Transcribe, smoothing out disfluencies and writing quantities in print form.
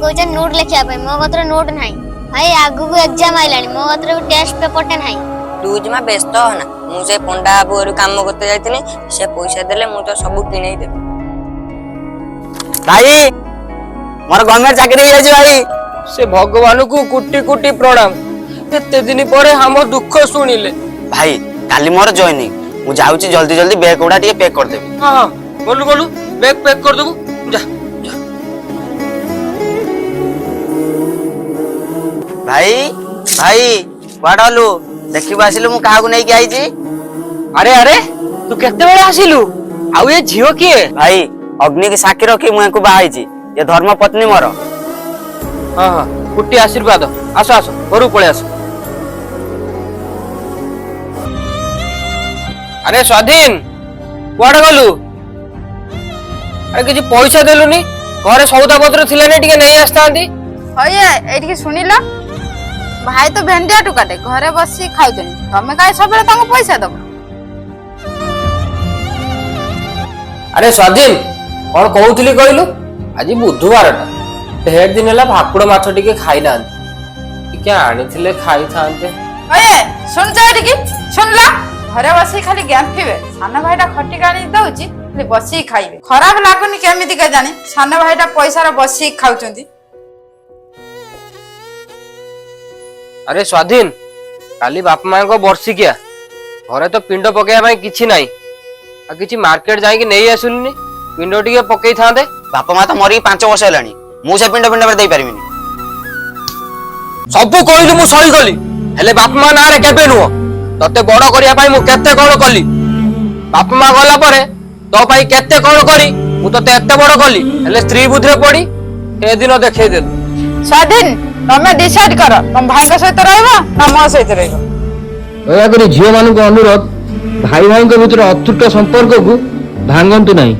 କହୁଛନ୍ତି ନୋଟ୍ ଲେଖିବା ପାଇଁ, ମୋ କତିରେ ନୋଟ୍ ନାହିଁ। ଭାଇ, ଆଗକୁ ଏକ୍ଜାମ ଆଇଲାଣି, ମୋ କତିରେ ବି ଟେଷ୍ଟ ପେପରଟା ନାହିଁ। ତୁ ଜମା ବ୍ୟସ୍ତ ହନା। ମୁଁ ସେ ପଣ୍ଡା ବାବୁ ଘରୁ କାମ କରତେ ଯାଇଥିଲି, ସେ ପଇସା ଦେଲେ ମୁଁ ତ ସବୁ କିଣେଇ ଦେବି। ଭାଇ, ମୋର ଗଭର୍ଣ୍ଣମେଣ୍ଟ ଚାକିରି ହେଇଯାଇଛି ଭାଇ। ସେ ଭଗବାନଙ୍କୁ କୋଟି କୋଟି ପ୍ରଣାମ, ଏତେ ଦିନ ପରେ ଆମ ଦୁଃଖ ଶୁଣିଲେ। ଭାଇ, କାଲି ମୋର ଜଏନିଂ। ମୁଁ ଯାଉଛି, ଜଲ୍ଦି ଜଲ୍ଦି ବ୍ୟାଗ ଗୁଡା ଟିକେ ପ୍ୟାକ୍ କରିଦେବି। ହଁ, ଗଲୁ ଗଲୁ, ବ୍ୟାଗ ପ୍ୟାକ୍ କରିଦେବୁ, ଯା ଯା। ଭାଇ, ଭାଇ, କୁଆଡେ ଗଲୁ? ଦେଖିବୁ, ଆସିଲୁ, ମୁଁ କାହାକୁ ନେଇକି ଆଇଛି। ଆରେ ଆରେ, ତୁ କେତେବେଳେ ଆସିଲୁ? ଆଉ ଏ ଝିଅ କିଏ? ଭାଇ, ଅଗ୍ନିକି ସାକ୍ଷୀ ରଖି ମୁଁ ୟାଙ୍କୁ ବାହା ହେଇଛି। ଏ ଧର୍ମ ପତ୍ନୀ ମୋର। ହଁ, କୋଟି ଆଶୀର୍ବାଦ। ଆସ ଆସ, ଘରକୁ ପଳେଇ ଆସ। ଆରେ ସ୍ୱାଧୀନ, କୁଆଡେ ଗଲୁ? ଆରେ, କିଛି ପଇସା ଦେଲୁନି। ଘରେ ସଉଦା ପତ୍ର ଥିଲାନି, ଟିକେ ନେଇ ଆସିଥାନ୍ତି। ହଇଏ, ଏଇଠିକି ଶୁଣିଲ, ଭାଇ ତ ଭେଣ୍ଡିଆ ଟୁକାଟେ, ଘରେ ବସି ଖାଉଛନ୍ତି। ତମେ କାହିଁ ସବୁବେଳେ ତାଙ୍କୁ ପଇସା ଦବ? ଆରେ ସ୍ୱାଧୀନ, କଣ କହୁଥିଲି କହିଲୁ? ଆଜି ବୁଧବାରଟା, ଢେର ଦିନ ହେଲା ଭାକୁଡ ମାଛ ଟିକେ ଖାଇନାହାନ୍ତି। ଟିକେ ଆଣିଥିଲେ ଖାଇଥାନ୍ତେ। ହଇଏ, ଶୁଣୁଛ? ଏଇଠିକି ଶୁଣିଲ, ଘରେ ବସିକି ଖାଲି ଗାମ୍ଫିବେ। ସାନ ଭାଇଟା ଖଟିକି ଆଣି ଦଉଛି, ଖାଲି ବସିକି ଖାଇବେ। ଖରାପ ଲାଗୁନି କେମିତି କେଜାଣି, ସାନ ଭାଇଟା ପଇସାର ବସିକି ଖାଉଛନ୍ତି। ଆରେ ସ୍ୱାଧୀନ, କାଲି ବାପା ମାଙ୍କ ବର୍ଷିକିଆ। ଘରେ ତ ପିଣ୍ଡ ପକେଇବା ପାଇଁ କିଛି ନାହିଁ। ଆଉ କିଛି ମାର୍କେଟ ଯାଇକି ନେଇ ଆସିଲୁନି, ପିଣ୍ଡ ଟିକେ ପକେଇଥାନ୍ତେ। ବାପା ମା ତ ମରିକି 5 ବର୍ଷ ହେଲାଣି। ମୁଁ ସେ ପିଣ୍ଡ ପିଣ୍ଡ ଦେଇପାରିବିନି। ସବୁ କହିଲୁ, ମୁଁ ସହିଗଲି, ହେଲେ ବାପା ମା ନାଁରେ କେବେ ନୁହଁ। ତତେ ବଡ କରିବା ପାଇଁ ମୁଁ କେତେ କଣ କଲି। ବାପା ମା ଗଲା ପରେ ତୋ ପାଇଁ କେତେ କଣ କରି ମୁଁ ତତେ ଏତେ ବଡ କଲି, ହେଲେ ସ୍ତ୍ରୀ ବୁଦ୍ଧିରେ ପଡି ଏ ଦିନ ଦେଖେଇଦେଲୁ। ସ୍ୱାଧୀନ, ତମେ ଡିସାଇଡ କର, ତମ ଭାଇଙ୍କ ସହିତ ରହିବ ନା ମୋ ସହିତ ରହିବ? ଦୟାକରି ଝିଅମାନଙ୍କୁ ଅନୁରୋଧ, ଭାଇ ଭାଇଙ୍କ ଭିତରେ ଅତୁଟ ସମ୍ପର୍କକୁ ଭାଙ୍ଗନ୍ତୁ ନାହିଁ।